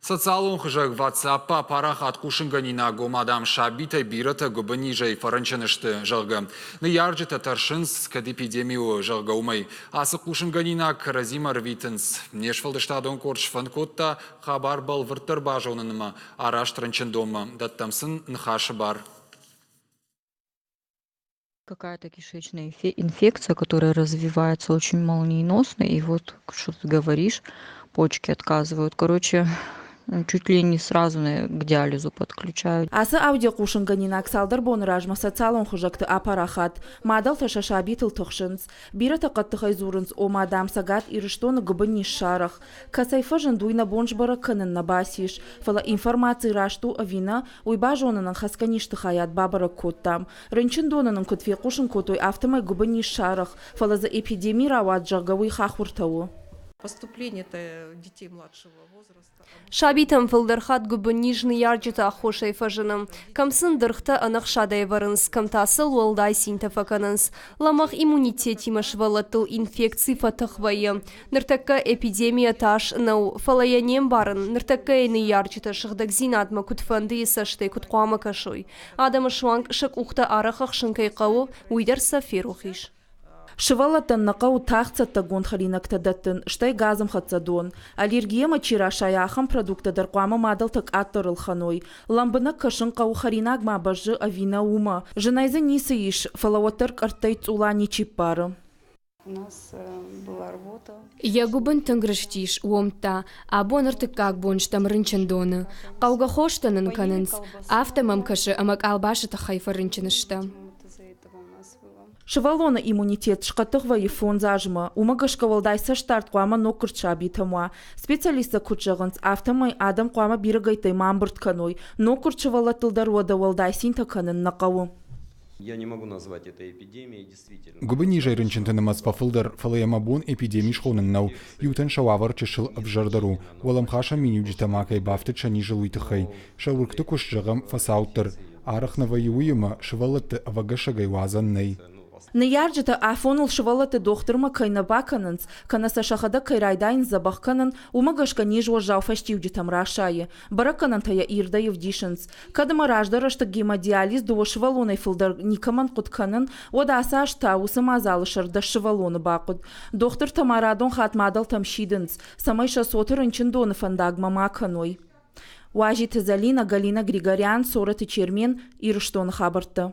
Социалон хызӕг WhatsApp-ы апарахат хъусынгӕнинаг, ома, дам, сабитӕй бирӕтӕ гуыбыннизӕй фӕрынчын сты, зӕгъгӕ. Ныййарджытӕ тӕрсынц, кӕд эпидеми у, зӕгъгӕ, уымӕй. Ацы хъусынгӕнинаг кӕрӕдзимӕ ӕрвитынц. Не сфӕлдыстадон къорд сфӕнд кодта хабар бӕлвырддӕр базонынмӕ араст рынчындонмӕ. Дӕттӕм сын ныхасы бар. Какая-то кишечная инфекция, которая развивается очень молниеносно, и вот что ты говоришь, почки отказывают. Короче, чуть ли не сразу к диализу подключают. Ацы аудиохъусынгӕнинаг цалдӕр боны размӕ социалон хызӕгты апарахат. Мадӕлтӕ сӕ сабитыл тыхсынц. Бирӕтӕ хъӕддыхӕй дзурынц, ома, дам, Цӕгат Ирыстоны гуыбынниз сарӕх. Кӕцӕй фӕзынд, уый нӕ бон сбӕрӕг кӕнын нӕ бацис. Фӕлӕ информаци раст у ӕви нӕ, уый базонынӕн хӕцгӕ низты хайад бабӕрӕг кодтам. Рынчындоны нын куыд фехъусын кодтой, афтӕмӕй гуыбынниз сарӕх, фӕлӕ дзы эпидеми рауад, зӕгъгӕ, уый хахуыртӕ у. Поступление-то детей младшего возраста. Сабитӕм фылдӕр хатт гуыбынниз ныййарджыты аххосӕй фӕзыны. Кӕм сын дыргътӕ ӕнӕхсадӕй ӕвӕрынц, кӕм та сыл уӕлдай цинтӕ фӕкӕнынц. Лӕмӕгъ иммунитетимӕ сывӕллӕттыл инфекци фӕтых вӕййы. Ныртӕккӕ эпидемийӕ тас нӕу, фӕлӕ йӕ не мбарын, ныртӕккӕйы ныййарджытӕ сыгъдӕгдзинадмӕ куыдфӕндыйы цӕстӕй куыд хъуамӕ кӕсой. Адӕмы суанг сӕ къухтӕ арӕх ӕхсын кӕй хъӕуы, уый дӕр сӕ ферох ис. Сывӕллӕттӕн нӕ хъӕуы тагъд цӕттӕгонд хӕринӕгтӕ дӕттын, стӕй газымхӕццӕ дон. Аллергийӕмӕ чи расайа, ахӕм продукттӕ дӕр хъуамӕ мадӕлтӕ къаддӕр ӕлхӕной. Лӕмбынӕг кӕсын хъӕуы хӕринаг ма бӕззы ӕви нӕ, уымӕ. Зынӕй дзы ницы ис, фӕлӕ уӕддӕр къӕрттӕй цъула ничи ппары. Йӕ гуыбын тынг рыстис, уомдта. Абон ӕртыккаг бон стӕм рынчындоны. Хъӕугӕ хостӕ нын кӕнынц. Афтӕ мӕм кӕсы, ӕмӕ къалбасы тыххӕй фӕрынчын стӕм. Сывӕллоны иммунитет схъӕддых вӕййы фондз азмӕ. Уымӕ гӕсгӕ уӕлдай цӕстдард хъуамӕ ноггуырд сабитӕм уа. Специалисттӕ куыд зӕгъынц, афтӕмӕй адӕм хъуамӕ бирӕгӕйттӕй ма ӕмбырд кӕной. Ноггуырд сывӕллӕттыл дӕр уӕдӕ уӕлдай цинтӕ кӕнын нӕ хъӕуы. Я не могу назвать это эпидемией, действительно. Гуыбыннизӕй рынчынты нымӕц фӕфылдӕр, фӕлӕ йӕ мӕ бон эпидеми схонын нӕу. Иутӕн сӕ уавӕр чысыл ӕвзӕрдӕр у, уӕлӕмхасӕн миниуджытӕ ма кӕй бафтыд сӕ низыл, уый тыххӕй. Сӕ уыргты куыст, зӕгъӕм, фӕцауддӕр. Арӕх нӕ вӕййы уый ӕмӕ сывӕллӕтты ӕвӕгӕсӕгӕй уадзӕн нӕй. Ныййарджытӕ афоныл сывӕллӕтты дохтырмӕ кӕй нӕ бакӕнынц, кӕнӕ сӕ сӕхӕдӕг кӕй райдайынц дзӕбӕх кӕнын, уымӕ гӕсгӕ низ уӕззау фӕстиуджытӕм расайы. Бӕрӕггӕнӕнтӕ йӕ ирдӕй ӕвдисынц. Кӕд ӕмӕ раздӕр рӕстӕг гемодиализ дыууӕ сывӕллонӕй фылдӕр никӕмӕн хъуыд кӕнын, уӕд ацы аз та уыцы мадзалы сӕр дӕс сывӕллоны бахъуыд. Дохтыртӕ ма радон хатт мадӕлтӕм сидынц, цӕмӕй сӕ цоты рынчындоны фӕндагмӕ ма кӕной. Уазиты Зӕлинӕ, Галина Григорян, Цорӕты Чермен, Ирыстоны хабӕрттӕ.